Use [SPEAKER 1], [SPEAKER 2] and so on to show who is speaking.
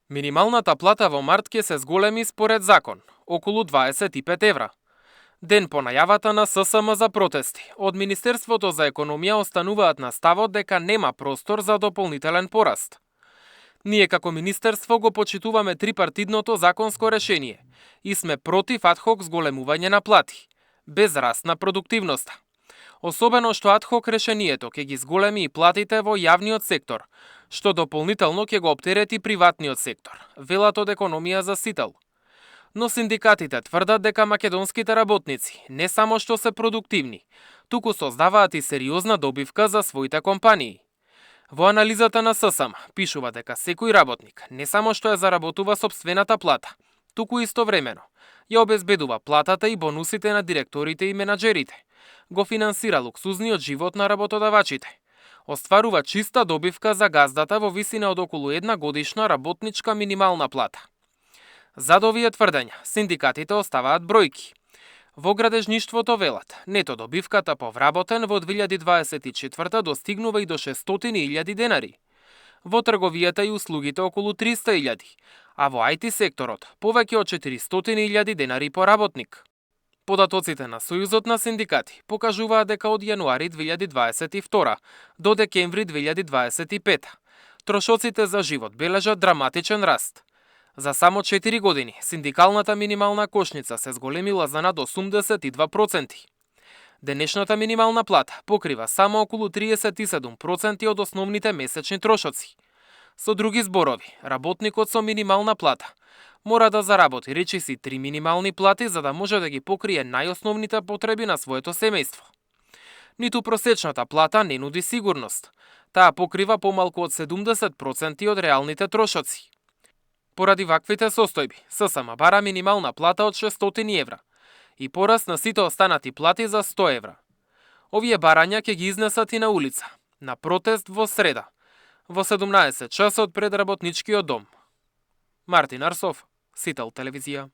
[SPEAKER 1] Минималната плата во март ќе се зголеми според закон, околу 25 евра. Ден по најавата на ССМ за протести, од Министерството за економија остануваат на ставот дека нема простор за дополнителен пораст. Ние како Министерство го почитуваме трипартидното законско решение и сме против адхок зголемување на плати, без раст на продуктивноста. Особено што адхок решението ќе ги зголеми и платите во јавниот сектор, што дополнително ќе го оптерети приватниот сектор, велат од економија за Сител. Но синдикатите тврдат дека македонските работници не само што се продуктивни, туку создаваат и сериозна добивка за своите компании. Во анализата на ССМ пишува дека секој работник не само што ја заработува сопствената плата, туку истовремено ја обезбедува платата и бонусите на директорите и менаџерите, го финансира луксузниот живот на работодавачите, остварува чиста добивка за газдата во висина од околу една годишна работничка минимална плата. Зад овие тврдења, синдикатите оставаат бројки. Во градежништвото велат, нето добивката по вработен во 2024 достигнува и до 600.000 денари. Во трговијата и услугите околу 300.000, а во IT секторот повеќе од 400.000 денари по работник. Податоците на Сојузот на синдикати покажуваат дека од јануари 2022 до декември 2025 трошоците за живот бележат драматичен раст. За само 4 години синдикалната минимална кошница се зголемила за над 82%. Денешната минимална плата покрива само околу 37% од основните месечни трошоци. Со други зборови, работникот со минимална плата мора да заработи речиси 3 минимални плати за да може да ги покрие најосновните потреби на своето семејство. Ниту просечната плата не нуди сигурност. Таа покрива помалку од 70% од реалните трошоци. Поради ваквите состојби, ССМ бара минимална плата од 600 евра и пораст на сите останати плати за 100 евра. Овие барања ќе ги изнесат и на улица, на протест во среда, во 17 часот пред работничкиот дом. Мартин Арсов, Сител телевизија.